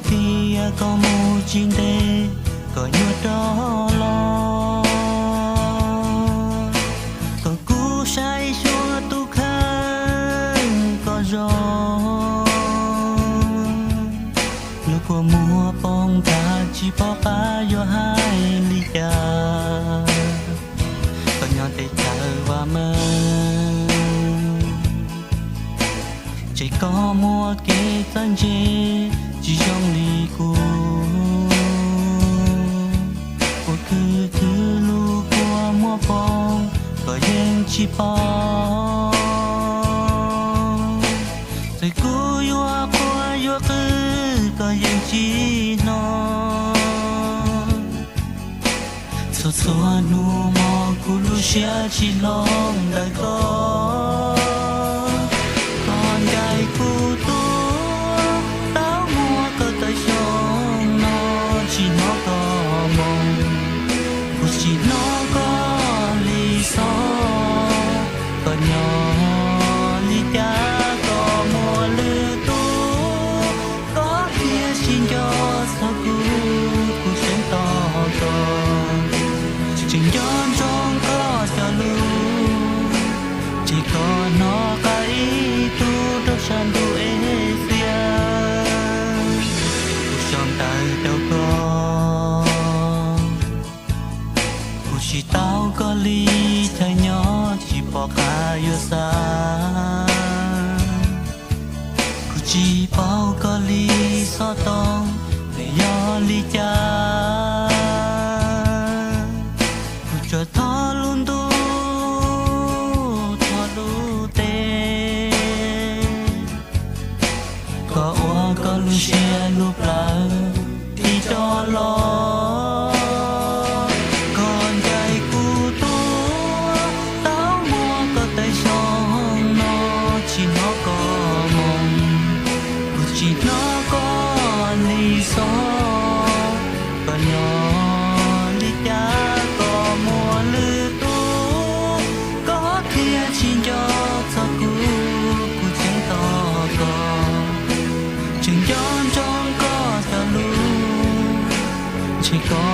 Qhia koj mus tsis ntev, koj yuav rov los. Kom kuv saib xyuas tus kheej koj zoo. Lub kua muag poob nthav tsis pom qab yuav hais li cas. Koj nyob teb chaws vaj meej, ces koj muaj kev txawj ntse tsis zoo li kuv. Kuv khwv khwv lub kua muag poob, koj yeej tsis pom. Txawm kuv yuav quaj yuav qw, koj yeej tsis hnov. Txhua txhua hnub hmo kuv lub siab tsis hloov ntawm koj. Koj ncaim kuv tuaj, tau muab koj tawm xyoo no tsis hnov koj moo. Kuv tsis hnov koj li xov, koj nyob li cas koj muaj lwm tus. Koj thiaj tsis nco txog kuv, kuv tseem tos koj. Tseem nco ntsoov koj cov lus, ces koj hnov qab ib tug rau sab ntuj Exias. Kuv sau ntawv rau koj, kuv tsis tau koj li chaw nyob tsis pom qab yuav xa. Kuv tsis paub koj li xov tooj nws yog li cas. Kuv tsuas thov lub ntuj thov lub teb, koj ua koj lub siab lub plawv tig rov los. Koj ncaim kuv tuaj, tau muab koj tawm xyoo no tsis hnov koj moo. Kuv tsis hnov koj li xov, koj nyob li cas koj muaj lwm tus. Koj thiaj tsis nco txog kuv, kuv tseem tos koj. Tseem nco ntsoov koj cov lus, ntshe koj